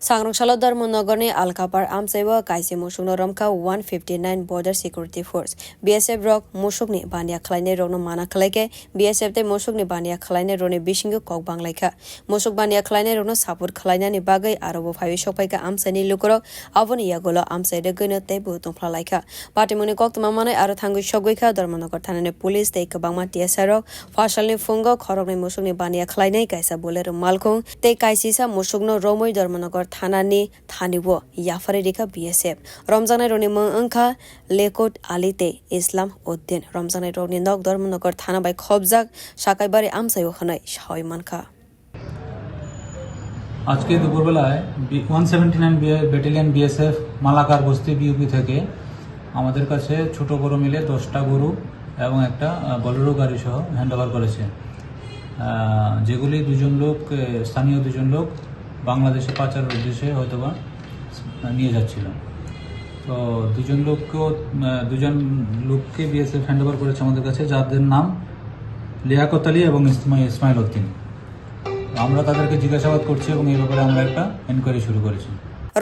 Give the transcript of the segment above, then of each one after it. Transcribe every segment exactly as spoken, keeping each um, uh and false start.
Sangrong salo Dharmanagarni Alkapar amchaio kaisa musukno romkha one fifty nine Border Security Force. B S F rok musukni baniya khlainai rokno mana khlaikhe, B S F tei musukni baniya khlainai rokni bisingo kok banglaikha. Musuk baniya khlainai rokno support khlainani bagwi arobo phaiwi sokphaikha amchaini lukurok, aboni yagulo amchai rwgwino teibo tongphlalaikha. Patimungni koktwma manwi aro thangwi sogwi kha Dharmanagar thanani police tei kwbangma T S R rok. Phasalni phungo khoroknwi musukni baniya khlainai kaisa Bolero malkhung tei kaisisa musukno romwi Dharmanagar thanani thani-o yapharwi rikha B S F. Romjaknairokni mung wngkha Lekot Ali tei Islam Uddin. Romjaknairokni nok Dharmanagar thana bai khobjak Sakaibari amchaio hwnwi sawi mankha. আজকে দুপুরবেলায় one seventy nine battalion BSF Malakar বস্তি বিওপি থেকে আমাদের কাছে ছোট বড় মিলে দশটা গরু এবং একটা আহ, বলেরো গাড়ি সহ হ্যান্ড ওভার করেছে। আহ, যেগুলি দুজন লোক আহ, স্থানীয় দুজন লোক বাংলাদেশে পাচারের উদ্দেশ্যে হয়তোবা নিয়ে যাচ্ছিল। তো দুজন লোককেও আহ, দুজন লোককে বিএসএফ হ্যান্ড ওভার করেছে আমাদের কাছে, যাদের নাম লিয়াকত আলী এবং ইসমাইল ইসমাইল উদ্দিন। আমরা তাদেরকে জিজ্ঞাসাবাদ করছি এবং এই ব্যাপারে আমরা একটা এনকোয়ারি শুরু করেছি।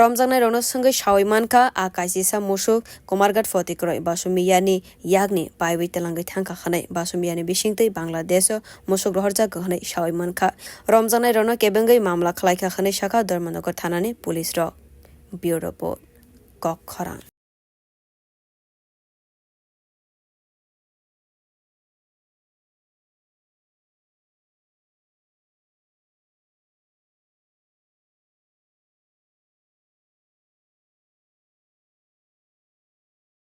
Romjaknairokno swngwi sawi mankha, a kaisisa musuk Kumarghat Photikroi Basumiyani yakni paiwi twlangwi thangkha hwnwi, Basumiyani bisingtwi Bangladesho musuk rohorjak hwnwi sawi mankha. Romjaknairokno kebengwi mamla khlaikha hwnwi sakha Dharmanagar thanani police rok. Bureau Report, Kok Khorang.